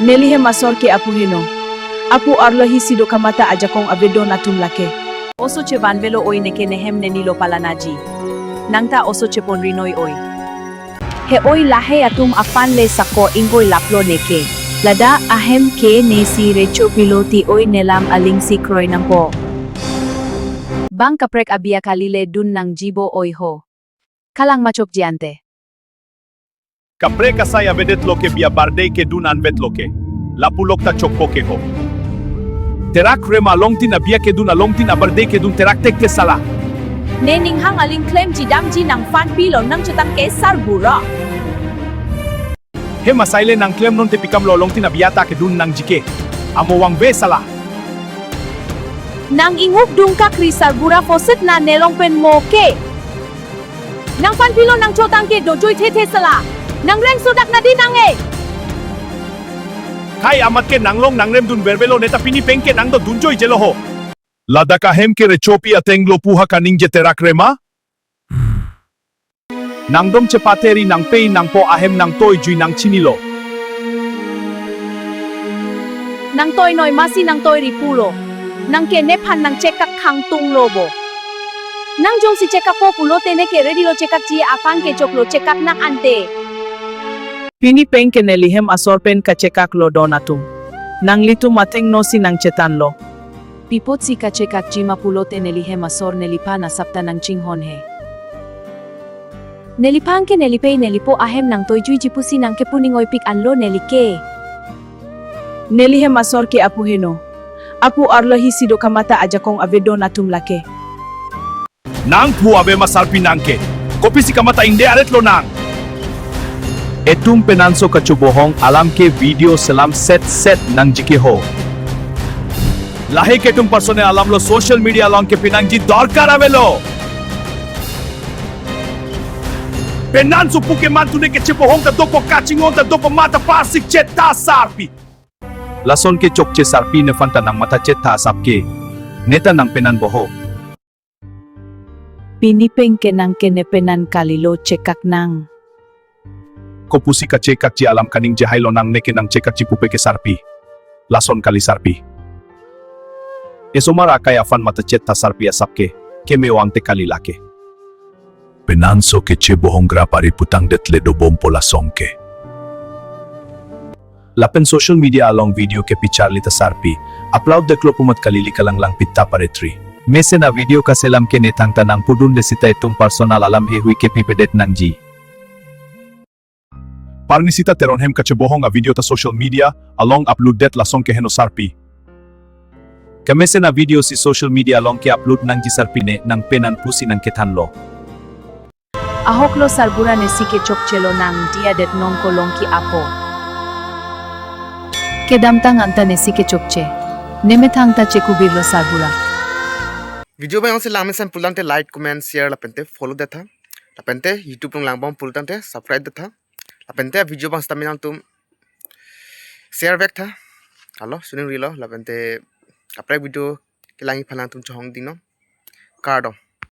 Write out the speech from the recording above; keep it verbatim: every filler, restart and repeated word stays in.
Neli hem asor ke apu heno. Apu arlo hi si do kamatha ajakong avedon atum lake. Oso chevanvelo oi neke, nehem neni lo palanaji. Nangta oso cheponrinoi oi. He oi, lahai atum aphan le sako ingkoi laplo neke. Ladak ahem ke nesi rechopilo ti oi, nelam aling si kroi nangpo. Bang kaprek abiya kali le dun nangjibo oi ho. Kalang machok ji ante. Kaprek asai avedetlo ke, biya birthday kedun anvetlo ke. Lapu lok ta chokpo ke ho. Terak rema alongtin abiya kedun, alongtin abirthday kedun terak tek te sala. Ne ninghang aling klemji damji nangphan pilo nangchotang ke sarbura. Hem asai le nangklem non te pikam lo, alongtin abiya ta kedun nangji ke. Amo vangve sala. Nang inguk dungkak ri sarbura foset na nelong pen mo ke. Nangphan pilo nangchotang ke dojoi thethe sala. Nangreng sodak nadi nang e. Kai amat ke nanglong nangrem dunvervelo, neta pini peng ke nangdo dunjoi jelo ho. Ladak ahem ke rechopi ateng lo pu ha kaningje terak rema. Nangdom chepathe ri nangpei nangpo ahem nangtoijui nangchinilo. Nangtoinoi masi nangtoiri pulo. Nang ke nephan nangchekak khangtung lo bo. Nang jongsi chekakpo pulote neke ready lo chekakji aphan ke choklo chekak nang ante. Pini peng ke neli hem asor pen kachekak lo don atum. Nanglitum athengno si nangchethan lo. Pi apotsi kachekakji ma pulote neli hem asor neliphan asap ta nangchinghon he. Neliphan ke nelipei nelipo ahem nangtoijuiji pusi nangkepu ning oipik anlo neli ke. Neli hem asor ke apu heno. Apu arlo hi si do kamatha ajakong avedon atum lake. Nang phu ave ma sarpi nang ke. Kopisi kamatha ingde aret lo nang. Etum penanso kachobohong alam ke video selam set set nangji ke ho. Lahai ke etum personal alam lo, social media along ke pinangji dorkar avelo. Penanso pu ke mantu neke chebohong ta dopo, kachinghon ta dopo, matha parsik chetha sarpi. Lason ke chokche sarpi, nephan ta nangmatha chetha asap ke. Neta nangpenan bo ho. Pini peng ke nang ke nepenan kalilo chekak nang. Kopusi kachekakji alam kaningje hai lo nang, neke nangchekakji pupe ke sarpi. Lason kali sarpi. Esomar akai aphan matha chetha sarpi asap ke. Keme vang te kali lake. Penanso ke chebohong grap ari putang det le dobompo lason ke. Lapen social media along video kepi charli ta sarpi. Upload deklo pu mat kali, likalang lang pita paretri. Mesen a video kaselam ke nethang ta nangpudun le sita etum personal alam he hui kepi pedet nangji. Parni sita Teron hem kachebohong a video ta social media along upload det lason ke heno sarpi. Kemesen a video si social media along ke upload nangji sarpi, ne nangpenan pusi nangkethan lo. Ahok lo sarbura, nesi ke chokche lo nang diya det nong kolong ki apo. Kedamtang anta nesi ke chokche. Nemethang ta chekubir lo sarbura. Video abang si langmesen pulotangte like, comment, share, lapente follow detha. Lapente YouTube along langbom pulotangte subscribe detha. Lapente video abang sitame nangtum share vektha. Alo, suning rilo, lapente kaprek video kelang iphan nangtum chohong dingno. Kardom.